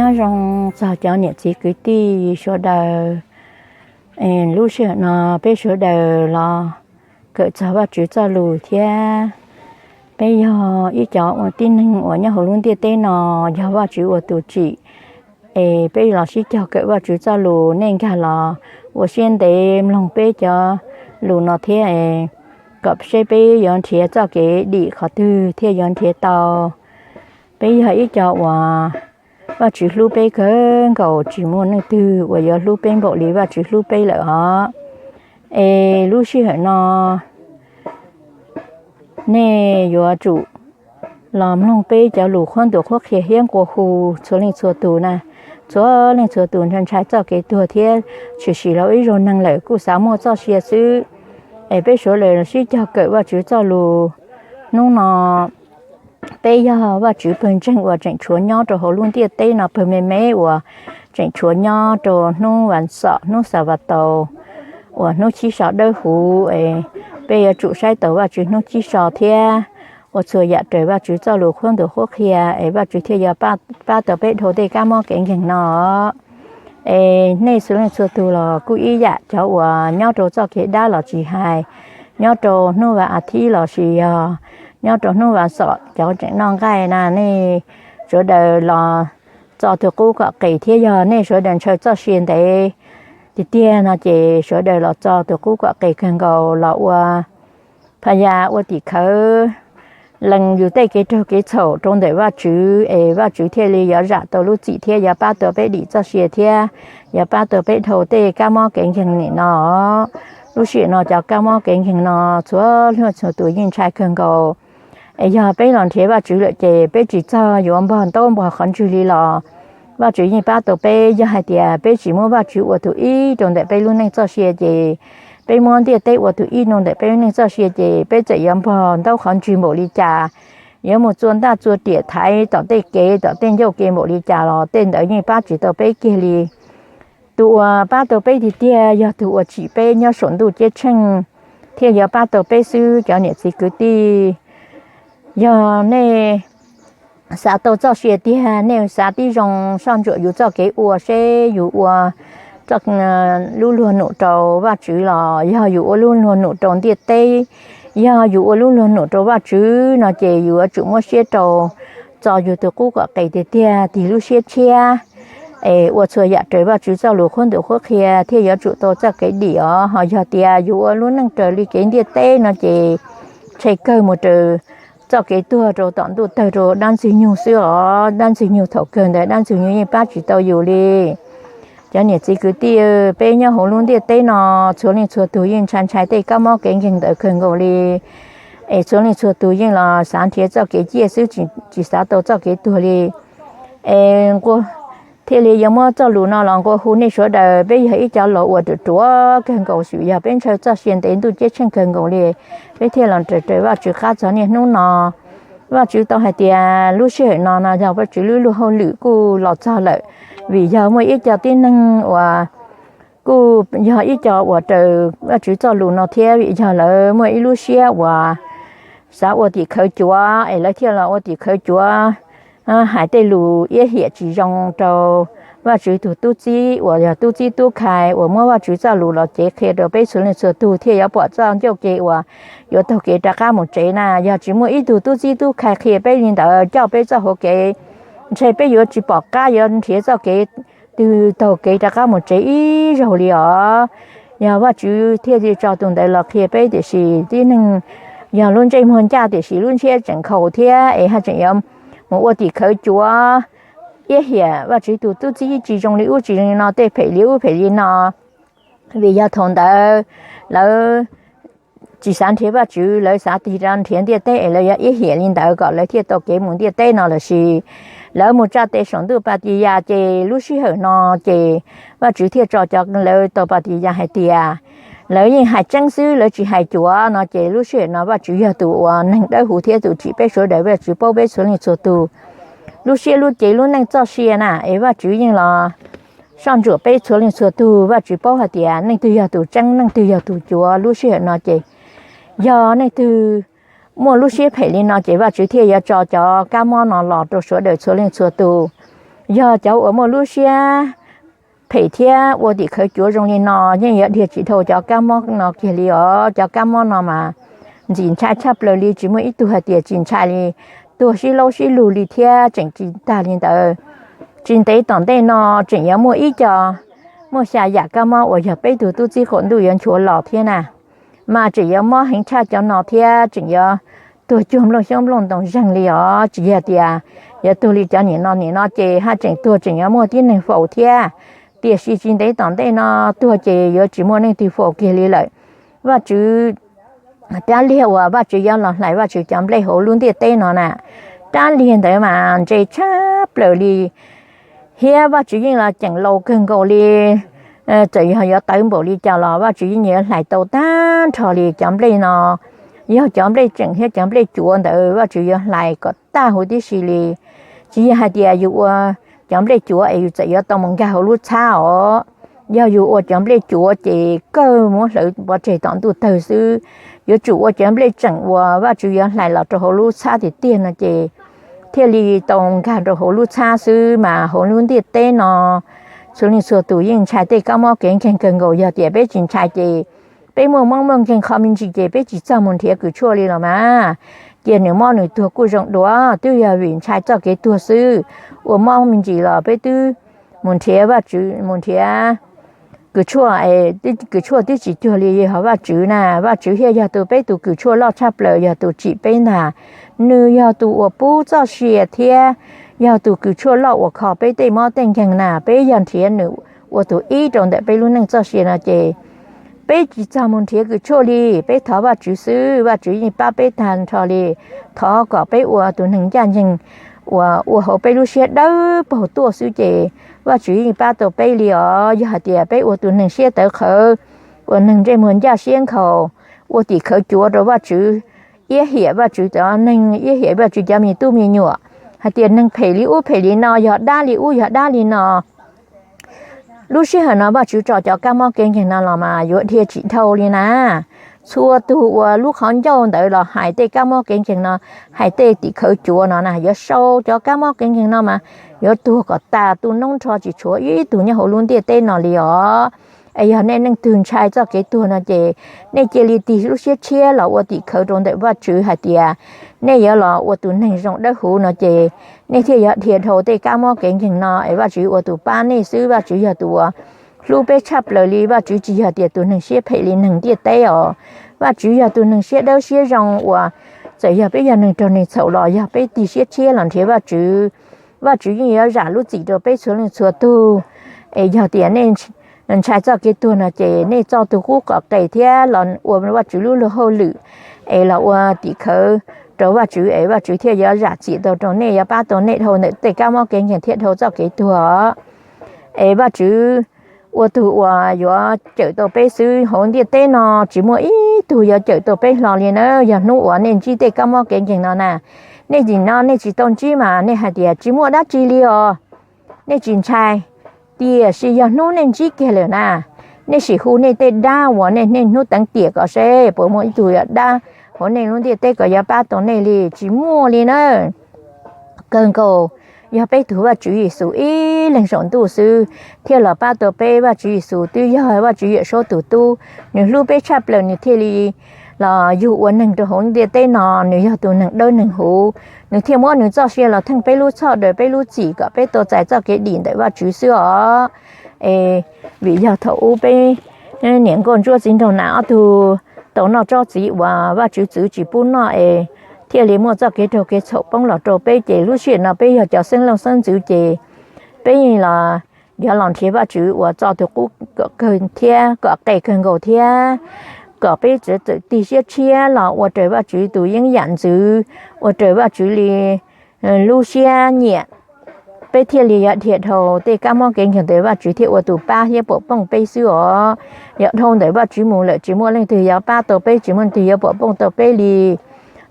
Nyob zoo txog cov niam txiv kwv tij sawv daws. Lub sij hawm no peb sawv daws los kawm txog Vajtswv txoj lus thiab. Peb yog ib cov ua tib neeg uas nyob hauv lub ntiaj teb no, yog Vajtswv ua tus tsim. Es peb los sib cog kawm Vajtswv txoj lus, nej nkag los ua siab ntev mloog peb cov lus no thiab, kom seb peb yuav nrhiav txoj kev dim qhov twg thiaj yuav nrhiav tau. Peb yog ib co uas Vajtswv hlub peb kawg nkaus, tsis muaj neeg twg uas yuav hlub peb npaum li Vajtswv hlub peb lawm os. Es lub sij hawm no nej yuav tsum los mloog peb cov lus qhuab ntuas qhuab qhia thiab nqua hu txhua leej txhua tus na. Txhua leej txhua tus ntshai ntshai txoj kev tuag thiab tshwm sim los ib zaug neeg lawm kuj xav muaj txoj sia xwb. Es peb sawv daws sib cog kawm Vajtswv txoj lus hnub no. Peb yog Vajtswv pawg ntseeg uas tseem tshuav nyob rau hauv lub ntiaj teb no, pawg me me uas tseem tshuav nyob rau hnub vas xom, hnub Xanpataus, uas hnub chiv so dawb huv. Peb yuav tsum saib taus Vajtswv hnub chiv so thiab ua txhua yam raws Vajtswv txoj lus qhuab ntuas qhuab qhia, es Vajtswv thiaj yuav pab tau peb dhau tej kab mob kev nkeeg no. Es nej txhua leej txhua tus los kuj ib yam, cov uas nyob rau txoj kev dab los tsis hais, nyob rau hnub vas a thib los sis yog nyob rau hnub vas xom cov tseem noj nqaij na, nej sawv daws los txo tus qub kom qis thiab. Yog nej sawv daws ntshaw txoj sia ntev tiag tiag no ces sawv daws los txo tus qub kom qis kawg nkaus los ua phas yas ua tim khawv, lees yus tej kev raug kev txhaum rau ntawm Vajtswv, es Vajtswv thiaj li yuav zam tau lub txim thiab yuav pab tau peb dim txoj sia thiab yuav pab tau peb dhau tej kab mob kev nkeeg nim no. Lub sij hawm no cov kab mob kev nkeeg no txhua leej txhua tus yeej ntshai kawg nkaus. Es yog peb los nrhiav Vajtswv lawm ces peb tsis txog yuav npog ntaub npog qhov ntswg li los Vajtswv yeej pab tau peb. Yog hais tias peb tsis muab Vajtswv ua tus ib rau ntawm peb lub neej txoj sia ces, peb muab ntiaj teb ua tus ib rau ntawm peb lub neej txoj sia ces peb txawm yuav npog ntaub qhov ntswg npaum li cas, yuav mus txua ntaj txua riam thaiv tom tej kev tom tej ncauj ke npaum li cas los tej ntawd yeej pab tsis tau peb kiag li. Tus uas pab tau peb tiag tiag yog tus uas tsim peb nyob saum ntuj ceeb tsheej thiaj yuav pab tau peb xwb cov niam txiv kwv tij. Yog nej xav tau txoj sia tiag, nej xav tib zoo soj ntsuam yus txoj kev ua seb yus ua lub luag num rau Vajtswv los yog yus ua lub luag num rau ntiaj teb. Yog yus ua lub luag num rau Vajtswv no ces yus yuav tsum muab siab rau, txo yus tus qub kom qis tiag tiag, tig lub siab tshiab, es ua txhua yam raws Vajtswv txoj lus qhuab ntuas qhuab qhia thiaj yuav tsum tau txoj kev dim os. Ho yog tias yus ua lub neej raws li kev ntiaj teb no ces tshem kawg mus raws txoj kev tuag rau tom ntuj tawg rau dab ntxwg nyoog xwb os. Dab ntxwg nyoog thaum kawg ntawd dab ntxwg nyoog yeej pab tsis tau yus li. Cov niam txiv kwv tij, peb nyob hauv lub ntiaj teb no txhua leej txhua tus yeej ntshai ntshai tej kab mob kev nkeeg ntawd kawg nkaus li. Es txhua leej txhua tus yeej los xav nrhiav txoj kev ciaj xwb, tsis xav tau txoj kev tuag li. Es thiaj li yuav muab txoj lus no los nqua hu nej sawv daws. Peb yog ib cov laus uas ruam ruam kawg nkaus, vim yog peb ntshaw txoj sia ntev ntuj ceeb tsheej kawg nkaus li, peb thiaj los raws raws Vajtswv qab txog niaj hnub no. Vajtswv tau hais tias lub sij hawm no no yog Vajtswv lub luag hauj lwm kuj los txog lawm, vim yog muaj ib co tib neeg uas kuj yog ib co uas raws Vajtswv txoj lus no thiab, vim yog lawv muaj ib lub siab uas xav ua tim khawv cuav es lawv thiaj los ua tim khawv cuav, hais tej lus iab hiam tsis zoo rau Vajtswv tus tub txib uas yog tub txib tub khai uas muab Vajtswv txoj lus los cev qhia rau peb txhua leej txhua tus thiaj yuav pom txoj ncauj ke uas yuav taug kev rov qab mus tsev na. Yog tsis muaj ib tug tub txib tub khai qhia peb li ntawd coj peb txoj hauv kev, ntshe peb yuav tsis pom qab yuav nrhiav txoj kev twg taug kev rov qab mus tsev ib zaug li os. Yog Vajtswv thiaj li tso tus ntawd los qhia peb, tiam sis tib neeg yog lub ntsej muag ncaj tiam sis lub ntshiab tseem nkhaus thiab es haj tseem yuav mus ua tim khawv cuav, iab hiam Vajtswv tus tub txib tsis zoo li ub tsis zoo li no, tej phem li ub phem li no. Vim yog thaum ntawd lawv tsis xav nrhiav Vajtswv, lawv xav tig rov nrhiav ntiaj teb es lawv yuav iab hiam li ntawd kom lawv thiaj tau kev mus ntiaj teb no lossis lawv mus tsa tes saum ntuj Pas Tis Yas ces lub sij hawm no ces Vajtswv thiaj tso cov lawv tau Pas Tis Yas hais tias lawv yeej hais tseeb xwb, lawv tsis hais cuav no ces lub sij hawm no Vajtswv yog tus uas neeg dawb huv thiab tus tsim peb sawv daws. Vajtswv paub peb txhua leej txhua tus lub siab lub cev lub neej txoj sia na, es Vajtswv yeej los soj ntsuam peb txhua leej txhua tus. Vajtswv paub hais tias leej twg yog tus tseeb, leej twg yog tus cuav. Lub sij hawm no ces yog leej twg muaj lub siab phem li no ces Vajtswv thiaj yuav tso cov kab mob no los rau sawv daws txhua leej txhua tus. yog cov uas muaj lub siab phem thiab ua tim khawv cuav zoo li no yeej yuav dhia tsis dhau cov kab mob no kiag li os. Cov kab mob no mas ntxim ntshai tshaj plaws li, tsis muaj ib tug hais tias tsis ntshai li, tuag sib laub sib lug li thiab tseem tsis tag li ntawd. Tsis ntev tom ntej no tseem yuav muaj ib co, muaj xya yam kab mob uas yog peb tug tub txib qaum ntuj yuav nchuav los thiab na, mas tseem yuav mob heev tshaj cov no thiab tseem yuav tuag cuag nplooj xyoob nplooj ntoo zeeg li os. Tsis yog tias yuav tuag li cov nim no, nim no ces haj tseem tuag tseem yuav muaj tib neeg faus thiab, tiam sis tsis ntev tom ntej no tuag ces yuav tsis muaj leej twg faus kiag li lawm. Vajtswv, rab liag uas Vajtswv yuav los hlais Vajtswv cov nplej hauv lub ntiaj teb no na, rab liag ntawd mas ntse tshaj plaws li, thiab Vajtswv yeej los ceem laus kawg nkaus li. Txawm yog yuav tawv npaum li cas los Vajtswv yeej yuav hlais tau tag nrho li cov nplej no. Yog cov nplej tseem thiab cov nplej cuav ntawd Vajtswv yuav hlais kom tag huv tib si li. Tsis yog hais tias yus ua cov nplej cuav es yus txawm yuav tau mus nkag hauv lub txhab os. Yog yus ua cov nplej cuav ces kawg muab hlawv pov tseg tom ntuj tawg xwb. Yuav tsum ua cov nplej tseem uas Vajtswv yuav hlais los rau hauv lub txhab tiag tiag no ces thiaj li tau nkag rau hauv lub txhab xwb. Mas hauv lub ntiaj teb no txhua leej txhua tus yeej ntshai tej kab mob kev nkeeg kawg nkaus. Yog tias peb tsis ntshai ces peb muaj mob muaj nkeeg qho me ntsis ces peb tsis txog mus nrhiav kws tshuaj li los mas, cia nws mob nws tuag kuj zoo dua. Twb yog vim ntshai txoj kev tuag xwb, ua mob me ntsis los peb twb mus nrhiav Vajtswv, mus nrhiav kws tshuaj, kws tshuaj twb tsis cuag li yog Vajtswv na. Vajtswv thiaj yog tus, peb tus kws tshuaj loj tshaj plaws, yog tus tsim peb ntag. Nws yog tus uas pub txoj sia thiab yog tus kws tshuaj loj uas kho peb tej mob tej nkeeg na. Peb yog nrhiav nws ua tus ib rau ntawm peb lub neej txoj sia no ces peb tsis txog mus nrhiav kws tshuaj li. Peb thov Vajtswv xwb, Vajtswv yeej pab peb tag nrho li. Thov kom peb ua tus neeg ncaj ncees uas ua hauv peb lub siab dawb paug tuaj xwb ces Vajtswv yeej pab tau peb li os. Yog hais tias peb ua tus neeg siab tawv qhawv, ua neeg ntsej muag ncaj siab nkhaus, ua tim khawv cuav rau Vajtswv, iab hiam Vajtswv cov neeg, iab hiam Vajtswv cov me tub me nyuam, hais tias neeg phem li ub phem li no, yog dab li ub yog dab li no, lub sij hawm no Vajtswv tso cov kab mob kev nkeeg no los mas yuav dhia tsis dhau li na. Txhua tug ua lub qhov ncauj ntawd los hais tej kab mob kev nkeeg no, hais tej tim khawv cuav no na, yuav sau cov kab mob kev nkeeg no mas yuav tuag kom tas tu noob nrho tsis tshuav ib tug nyob hauv lub ntiaj teb no li os. Es yog nej leej twg ntshai txoj kev tuag no ces nej cia li tig lub siab tshiab los ua tim khawv rau ntawm Vajtswv hais tias nej yuav los ua tus neeg zoo dawb huv no ces nej thiaj yuav dhia dhau tej kab mob kev nkeeg no es Vajtswv ua tus pab nej xwb. Vajtswv yog tus uas hlub peb tshaj plaws li. Vajtswv tsis yog tias tus neeg siab phem li neeg ntiaj teb os. Vajtswv yog tus neeg siab dawb siab zoo uas txawm yog peb yog neeg raug neeg txhaum los yog peb tig siab tshiab los nrhiav Vajtswv, Vajtswv yeej yuav zam lub txim rau peb txhua leej txhua tug. Es yog tias nej ntshai txoj kev tuag no ces nej tso tus qub kom qes thiab los ua Vajtswv lub luag hauj lwm, es los ua tim khawv rau Vajtswv es Vajtswv thiaj yuav zam txim tau rau nej, yuav pab tau nej dhau ntawm tej kab mob kev nkeeg thiab dhau txoj kev tuag. Es Vajtswv ua tus uas yuav cawm tau peb xwb. Hauv ntiaj teb no tsis muaj ib tug yuav cawm tau peb hlo li na. Yog hnub uas nej ntsib tej kab mob kev nkeeg no na, nej nim no nej tsis tau ntsib mas nej hais tias tsis muaj dab tsi li os, nej tsis ntshai. Tiam sis yog hnub nej ntsib kiag lawm na, nej sim hu nej tej dab uas nej niaj hnub teev tiam kom seb puas muaj ib tug dab hauv nej lub ntiaj teb kom yuav pab tau nej li, tsis muaj li na. Kawg nkaus yog peb tug Vajtswv Yexus ib leeg saum ntuj xwb thiaj los pab tau peb. Vajtswv Yexus twb yog Vajtswv Yawm Saub tus tub, nws hlub peb tshaj plaws nws thiaj li los yug ua neeg rau hauv ntiaj teb no. Nws yog tus neeg dawb neeg huv, nws thiaj muab nws txoj sia los theej peb lub txhoj daws peb lub txim kom peb tau txais txoj kev dim ntawm Vajtswv xwb os. Es vim yog thaum ub peb niam nkauj ntsuab txiv nraug nas ob tug tau noj tsob txiv uas Vajtswv txwv tsis pub noj es thiaj li muaj txoj kev raug kev txhaum poob los rau peb, ces lub sij hawm no peb yog cov xeeb leej xeeb ntxwv ces peb los yuav los nrhiav Vajtswv uas tso tus qub kom kawg thiab kom qes kawg nkaus thiab kom peb txawm txawm tig siab tshiab los ua raws Vajtswv tus yeeb yam ntxwv, ua raws Vajtswv li lub siab nyiam, peb thiaj li yuav dhia dhau tej kab mob kev nkeeg ntawd, Vajtswv thiaj ua tus pab thiab pom pooj peb xwb os. Yog dhau ntawm Vajtswv mus lawm tsis muaj leej twg yuav pab tau peb, tsis muaj leej twg yuav pom pooj tau peb li.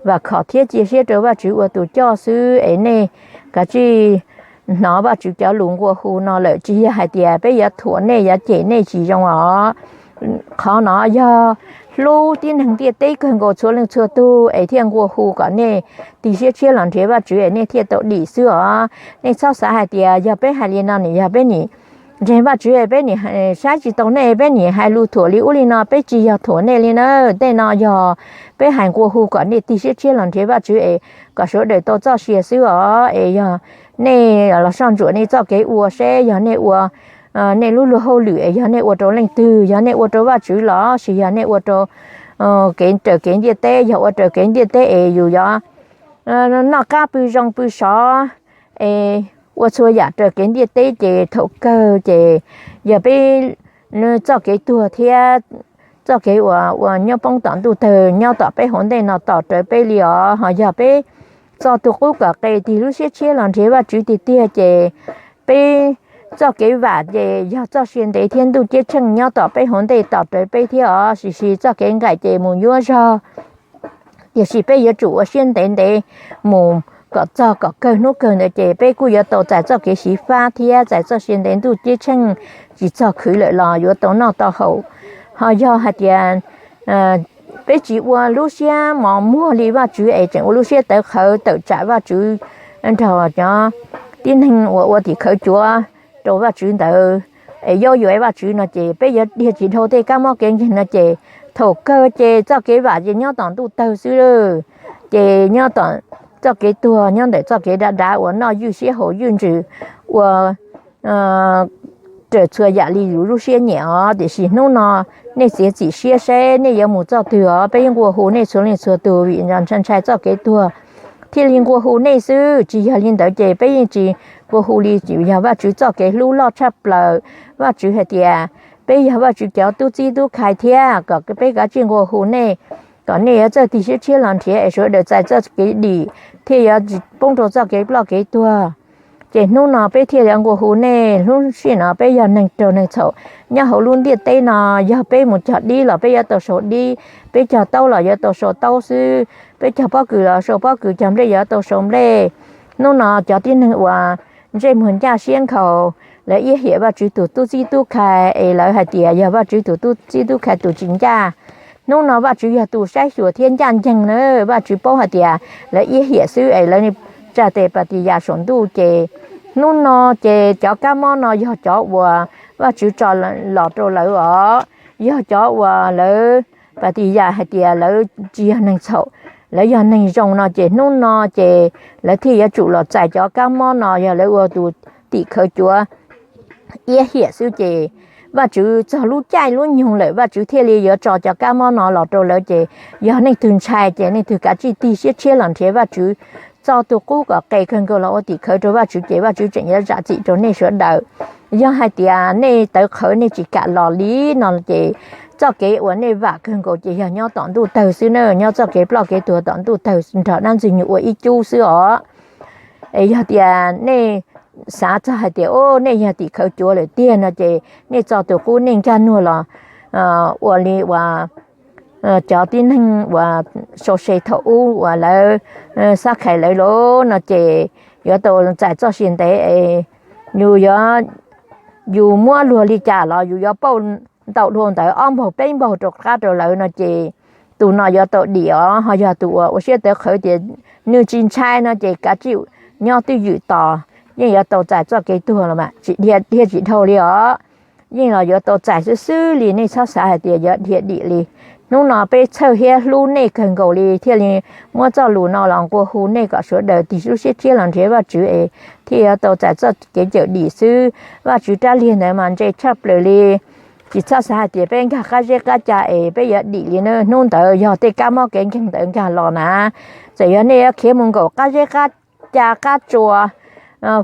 Vam khom thiab cia siab rau Vajtswv ua tus coj xwb es nej kav tsij hnov Vajtswv cov lus nqua hu no lawm, tsis yog hais tias peb yuav thuam nej yuav cem nej tsis zoo os. qhov no yog hlub tib neeg ntiaj teb kawg nkaus txhua leej txhua tug es thiaj nqua hu kom nej tig siab tshiab los nrhiav Vajtswv es nej thiaj tau dim xwb os. Nej txhob xav hais tias yog peb hais li no nim yog peb nim ntseeg Vajtswv, peb nim saib tsis taus nej, peb nim hais lus thuam li ub li no, peb tsis yog thuam nej li na. Tej no yog peb hais nqua hu kom nej tig siab tshiab los nrhiav Vajtswv es kom sawv daws tau txoj sia xwb os. Es yog nej los soj ntsuam nej txoj kev ua seb yog nej ua nej lub luag hauj lwm es yog nej ua rau leej twg, yog nej ua rau Vajtswv los sis yog nej ua rau kev raws kev ntiaj teb. Yog ua raws kev ntiaj teb es yus yuav noj qab pw zoo pw sov es ua txhua yam raws kev ntiaj teb ces thaum kawg ces yog peb txoj kev tuag thiab txoj kev uas ua nyob poob tom ntuj tawg nyob tom peb hauv ntej no tos rawv peb li os. Ho yog peb txo tus qub kom qe tig lub siab tshiab los nrhiav Vajtswv tiag tiag ces peb txoj kev vam ces yog txoj sia ntev thiab ntuj ceeb tsheej nyob tom peb hauv ntej tos rawv peb thiab os. Tiam sis txoj kev nqaim ces mus nyuaj zog, tiam sis peb yuav tsum ua siab ntev ntev mus kom txog kom kawg hnub kawg ntawd ces peb kuj yuav tau txais txoj kev xyiv fab thiab txais txoj sia ntev ntuj ceeb tsheej tsis txog khwv lawm los yuav tau noj tau haus. Ho yog hais tias peb tsis ua lub siab mos muag li Vajtswv es tseem ua lub siab tawv qhawv tawm tsam Vajtswv nrog cov tib neeg uas ua tim khawv cuav rau Vajtswv ntawd es yob yuav Vajtswv no ces peb yuav dhia tsis dhau tej kab mob kev nkeeg no ces thaum kawg ces txoj kev vam ces nyob tom ntuj tawg xwb. Ces nyob tom txoj kev tuag nyob ntawm txoj kev dav dav uas noj ywj siab haus ywj ntsws ua raws txhua yam li yus lub siab nyiam os. Tiam sis hnub no nej txiav txim siab seb nej yuav mus txoj twg os. Peb nqua hu nej txhua leej txhua tus vim ntshai ntshai txoj kev tuag thiaj li nqua hu nej xwb. Tsis yog li ntawd ces peb yeej tsis nqua hu li. Yog Vajtswv txoj kev hlub loj tshaj plaws, Vajtswv hais tias peb yog Vajtswv cov tub txib tub khai thiab kom peb kav tsij nqua hu nej kom nej yuav txawj tig siab tshiab los nrhiav es sawv daws txais txoj kev dim thiaj yuav tsis poob rau txoj kev ploj kev tuag. Ces hnub no peb thiaj li nqua hu nej. Hnub sij no peb yog neeg raug neeg txhaum nyob hauv lub ntiaj teb no, yog peb mus cog dib los peb yuav tau sau dib, peb cog taub los yuav tau sau taub xwb, peb cog pob kws los sau pob kws, cog nplej yuav tau sau nplej. Hnub no cov tib neeg uas ntsej muag ncaj siab nkhaus, lawv iab hiam Vajtswv tus tub txib tub khai es lawv hais tias yog Vajtswv tus tub txib tub khai tus tsis ncaj. Hnub no Vajtswv yog tus saib xyuas thiab ncaj ncees na. Vajtswv paub hais tias lawv iab hiam xwb es lawv tsa tes pas tis yas saum ntuj ces hnub no ces cov kab mob no yog cov uas Vajtswv tso los rau lawv os. Yog cov uas lawv pas tis yas hais tias lawv tsis yog neeg txhaum, lawv yog neeg zoo no ces hnub no ces lawv thiaj yuav tsum los txais cov kab mob no. Yog lawv ua tus tim khawv cuav iab hiam xwb ces Vajtswv txog lub caij lub nyoog lawm Vajtswv thiaj li yuav tso cov kab mob no los rau lawv. Ces yog leej twg ntshai ces leej twg kav tsij tig siab tshiab los nrhiav Vajtswv, txo tus qub kom qe kawg nkaus los ua tim khawv rau Vajtswv ces Vajtswv tseem yuav zam txim rau nej sawv daws. Yog hais tias nej tawv qhawv nej tsis kam los li no ces txoj kev uas nej vam kawg nkaus ces yog nyob tom ntuj tawg xwb na, nyob txoj kev ploj kev tuag tom ntuj tawg nrog dab ntxwg nyoog ua ib cub xwb os. Es yog tias nej xav txog hais tias o nej yog tim khawv cuav lawm tiag no ces nej txo tus qub nej nkag nuag los ua li uas cov tib neeg uas sau se thaum ub uas lawv xab khais lawv lawm no ces yuav tau txais txoj sia ntev es yus yuav, yus muab luag li cas los yus yuav pauj ntau dua ntawd ob npaug peb npaug rau qab rau lawv no ces tus no yuav tau dim os. Ho yog tus uas ua siab tawv qhawv tias nws tsis ntshai no ces kav tsij nyob twj ywm tos, yeej yuav tau txais txoj kev tuag los mas tsis dhia tsis dhau li os. Yeej los yuav tau txais xwb xwb li, nej txhob xav hais tias yuav dhia dim li. Hnub no peb txhawj thiab hlub nej kawg nkaus li thiaj li muab txoj lus no los nqua hu nej kom sawv daws tig lub siab tshiab los nrhiav Vajtswv es thiaj yuav tau txais txoj kev cawm dim xwb. Vajtswv rab liag ntawd mas ntse tshaj plaws li. Tsis txhob xav hais tias peb nkag qab zeb qab ca es peb yuav dim li na. Hnub ntawd yog tej kab mob kev nkeeg ntawd nkag los na, txawm yog nej yuav khiav mus nkaum qab zeb qab ca qab tsua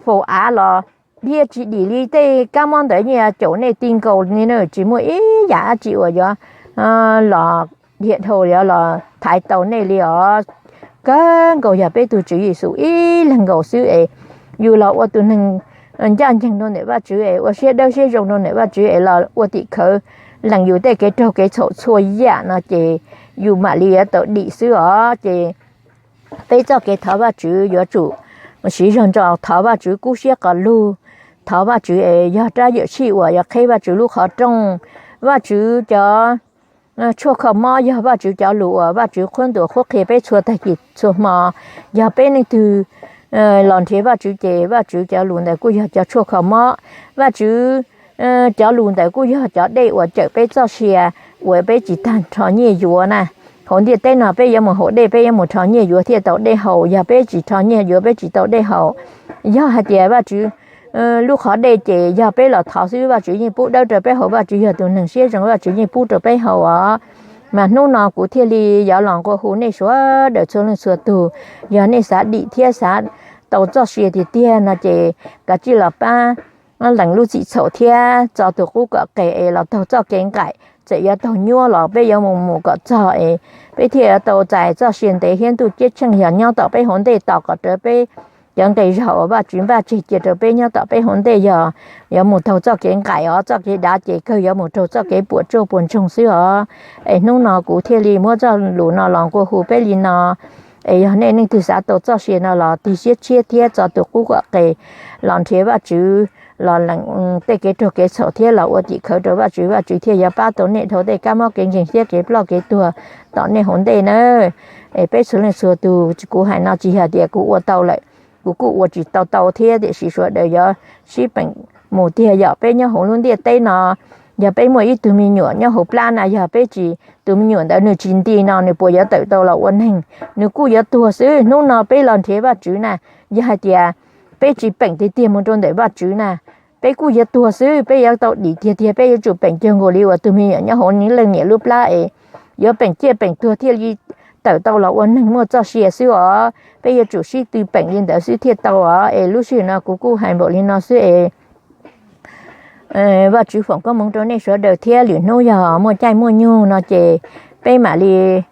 faus av los dhia tsis dim li. Tej kab mob ntawd yeej caum nej ti nkaus li na, tsis muaj ib yam dab tsi uas yuav los dhia dhau los thaiv tau nej li os. Kawg nkaus yog peb tus Tswv Yexus ib leeg nkaus xwb es yus los ua tus neeg ncaj ncees rau ntawm Vajtswv es ua siab dawb siab zoo rau ntawm Vajtswv es los ua tim khawv lees yus tej kev raug kev txhaum txhua yam no ces yus mam li yuav tau dim xwb os. Ces peb txoj kev thov Vajtswv yuav tsum siv zog ntso thov Vajtswv kub siab qos lug, thov Vajtswv es yog rab yawm sij uas yuav qheb Vajtswv lub qhov rooj, Vajtswv cov tshuaj kho mob yog Vajtswv cov lus uas Vajtswv qhuab ntuas qhuab qhia peb txhua tag kis txhua hmo. Yog peb leej twg los nrhiav Vajtswv ces Vajtswv cov lus ntawd kuj yog cov tshuaj kho mob. Vajtswv cov lus ntawd kuj yog cov dej uas cawm peb txoj sia uas peb tsis tau rho nyiaj yuav na. Hauv ntiaj teb no peb yuav mus haus dej peb yuav mus rho nyiaj yuav thiaj tau dej haus, yog peb tsis rho nyiaj yuav peb tsis tau dej haus. Yog hais tias Vajtswv lub qhov dej ces yog peb los thov xwb Vajtswv yeej pub dawb rau peb haus, Vajtswv yog tus neeg siab zoo Vajtswv yeej pub rau peb haus os. Mas hnub no kuv thiaj li yuav los nqua hu nej sawv daws txhua leej txhua tus, yog nej xav dim thiab xav tau txoj sia tiag tiag no ces kav tsij los pab lees lub txim txhaum thiab txo tus qub kom qes es los taug txoj kev nqaim, txawm yuav taug nyuaj los peb yuav mus mus kom txog es peb thiaj yuav tau txais txoj sia ntev thiab ntuj ceeb tsheej yog nyob tom peb hauv ntej tos kom rawv peb cov nqi zog uas Vajtswv npaj tseg cia rau peb nyob tom peb hauv ntej yog yuav mus taug txoj kev nqaim os, txoj kev dav ces kawg yuav mus raug txoj kev puas tsuaj puas ntsoog xwb os. Es hnub no kuv thiaj li muab txoj lus no los nqua hu peb li no. Es yog nej leej twg xav tau txoj sia no los tig siab tshiab thiab txo tus qub kom qes los nrhiav Vajtswv, los lees tej kev raug kev txhaum thiab los ua tim khawv rau Vajtswv, Vajtswv thiaj yuav pab tau nej dhau tej kab mob kev nkeeg thiab kev ploj kev tuag tom nej hauv ntej na. Es peb txhua leej txhua tus, kuv hais no tsis yog tias kuv ua tau lawm, kuv kuj ua tsis tau tau thiab, tiam sis sawv daws yuav sib peem mus tiag. Yog peb nyob hauv lub ntiaj teb no, yog peb muaj ib tug me nyuam nyob hauv plab na, yog peb tsis, tus me nyuam ntawd nws tsis nti no nws puas yuav tawm tau los ua neeg? Nws kuj yuav tuag xwb. Hnub no peb los nrhiav Vajtswv na, yog hais tias peb tsis peem tiag tiag mus rau ntawm Vajtswv na, peb kuj yuav tuag xwb. Peb yuav tau dim tiag tiag, peb yuav tsum peem cuag nkaus li uas tus me nyuam nyob hauv nws leej niam lub plab es yuav peem ciaj peem tuag thiaj li tawm tau los ua neeg muaj txoj sia xwb os. Peb yuav tsum sib tw peem li ntawd xwb thiaj tau os. Es lub sij hawm no kuv kuj hais npaum li no xwb es Vajtswv foom koob hmoov rau nej sawv daws thiab lwm hnub yog muaj caij muaj nyoog no ces peb mam li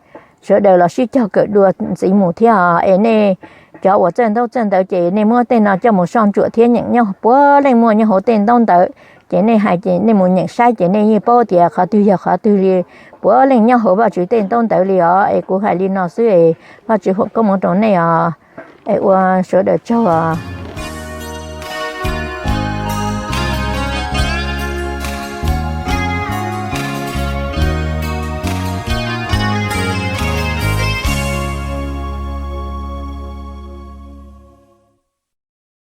sawv daws los sib cog kawm dua ntxiv mus thiab os. Es nej cov uas txawj ntaub txawj ntawv ces nej muab tej no coj mus soj ntsuam thiab nyeem nyob puav leej muaj nyob hauv tej ntaub ntawv. Ces nej hais ces nej mus nyeem saib ces nej yeej paub tias qhov twg yog qhov twg li, puav leej nyob hauv Vajtswv tej ntaub ntawv li os. Es kuv hais li no xwb es Vajtswv foom koob hmoov rau nej os. Es ua sawv daws tsaug os.